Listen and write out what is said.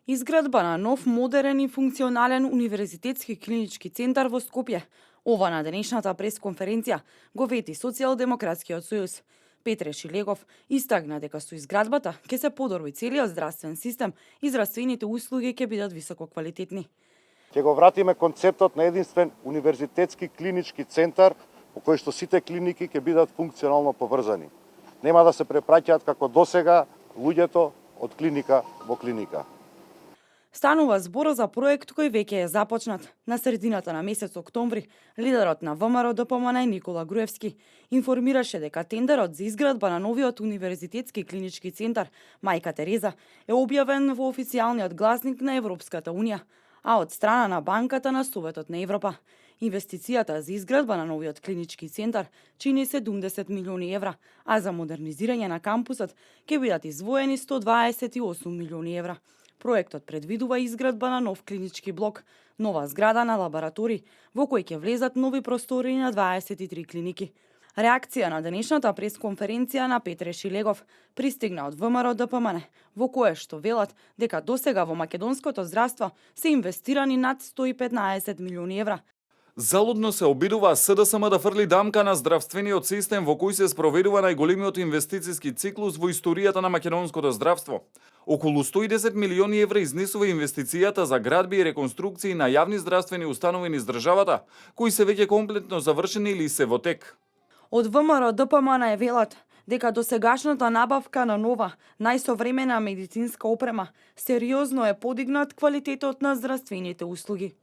Изградба на нов, модерен и функционален универзитетски клинички центар во Скопје. Ова на денешната пресконференција го вети Социјалдемократскиот сојуз. Петре Шилегов истакна дека со изградбата ќе се подобри целиот здравствен систем и здравствените услуги ќе бидат високо квалитетни. Ќе го вратиме концептот на единствен универзитетски клинички центар во кој што сите клиники ќе бидат функционално поврзани. Нема да се препраќаат како досега луѓето од клиника во клиника. Станува збор за проект кој веќе е започнат. На средината на месец октомври, лидерот на ВМРО ДПМН Никола Груевски информираше дека тендерот за изградба на новиот универзитетски клинички центар Мајка Тереза е објавен во официјалниот гласник на Европската Унија, а од страна на Банката на Советот на Европа. Инвестицијата за изградба на новиот клинички центар чини 70 милиони евра, а за модернизирање на кампусот ќе бидат издвоени 128 милиони евра. Проектот предвидува изградба на нов клинички блок, нова зграда на лаборатории, во кој ќе влезат нови простори на 23 клиники. Реакција на денешната пресконференција на Петре Шилегов пристигна од ВМРО ДПМН, во кое што велат дека досега во македонското здравство се инвестирани над 115 милиони евра. Залудно се обидува СДСМ да фрли дамка на здравствениот систем во кој се спроведува најголемиот инвестициски циклус во историјата на македонското здравство. Околу 110 милиони евра изнесува инвестицијата за градби и реконструкции на јавни здравствени установи низ државата, кои се веќе комплетно завршени или се во тек. Од ВМРО ДПМН велат дека досегашната набавка на нова, најсовремена медицинска опрема сериозно е подигнат квалитетот на здравствените услуги.